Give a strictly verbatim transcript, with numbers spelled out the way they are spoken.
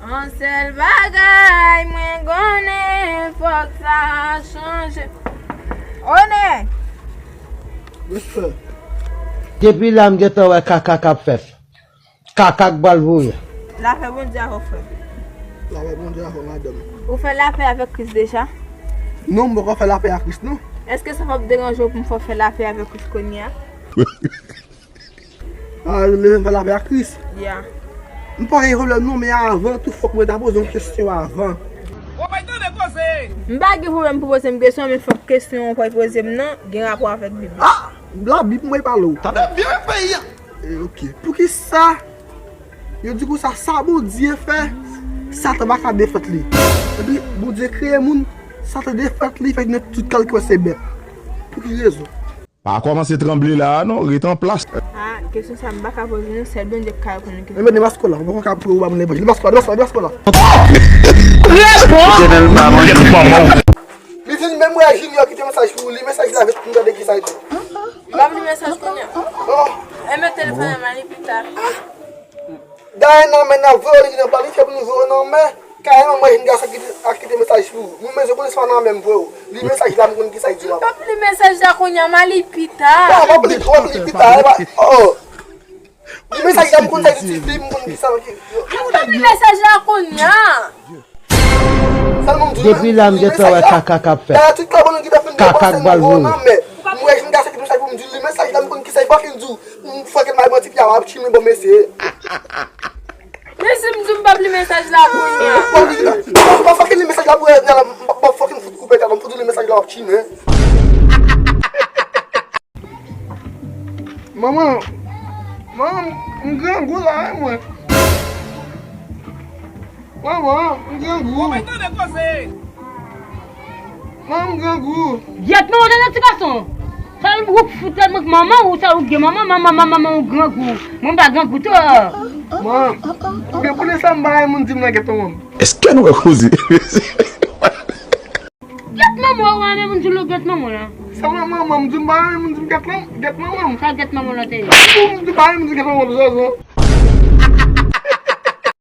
Yon sèl bagay mwen konnen, fòk sa chanje. Onè! Respè. Depi la m gentan wè kaka k ap fèt. Kaka k pral voye. Lapè Bondye avè w, frè. Lapè Bondye avè w, madanm. Ou fè lapè avèk Kris deja? Non, m poko fè lapè ak Kris, non. Èske sa p ap deranje w pou m fè w fè lapè avèk Kris kounye a? Ah, leve m fè lapè ak Kris. Ya. M pa gen pwoblèm non, men avan tou fòk mwen ta poze yon kesyon avan. M pa gen pwoblèm pou poze m kesyon, men fòk kesyon w pral poze m nan gen rapò avèk Bib la. Ah, la Bib mwen pale w. Tande byen peyi a. Eh, ok. Poukisa yo di konsa sa Bondye fè, Satan pa ka defèt li? Epi Bondye kreye moun, Satan defèt li, fè gen tout kalite se bèt. Pou ki rezon? Pa kòmanse tranble la a non, ret an plas. Ah, kesyon sa a m pa ka poze nou, sèl Bondye k ka reponn nou kesyon. Enben, demaske w la, ou poko ka pran ou ba moun levanjil. Demaske w la, demaske w la, demaske w la. Li vin menm wè Junior kite mesaj pou ou, li mesaj la vit pou m tande ki sa l di. M ap li mesaj kounye a. Oh. Enben, telefòn nan m a li pita. Dayè nan men n ap voye w, li gen planifye pou nou voye w nan men. Kareman, mwen jwenn gason ki, a kite mesaj pou ou. Mwen bezwen konnen si pa nan men m voye w. Li mesaj la, m konn ki sa l di m ap. M p ap li mesaj la kounye a, m a li pita. Non, m ap li, m ap li pita. E pa, oh. Li mesaj la, m konn sa l di, li, m konn ki sa l di. M p ap li mesaj la kounye a. Depi la m gentan wè kaka k ap fèt. Kaka k pral voye. Mwen jwenn gason ki mesaj pou m di li mesaj la, m konn ki sa l pa fin di. M fòk mari mwen ti pya ap chime bon mesye. Mesye m di m p ap li mesaj la kounye a. Pa fòk li mesaj la pou Edna la, m ap fòk fout koupe tèt la, m fout li mesaj la ap chime. Manman, manman, m grangou la wi mwen. Manman, m grangou. Manman, m grangou. Gyèt manman w tande ti gason. Sa l ou fout tèt mwen manman ou sa ou gen manman, manman, manman, manman ou grangou. Mwen m pa grangou tou. Manman, ou gen konnen sa m pa renmen moun di m nan gyèt manman m. Èske nou wè koze? Gyèt manman w, ou renmen moun di w gyèt manman w la. Sa manman m di m pa renmen moun di m gyèt lan, gyèt manman m. Sa gyèt manman w la te ye? M di pa renmen moun di gyèt manman m, Zozo.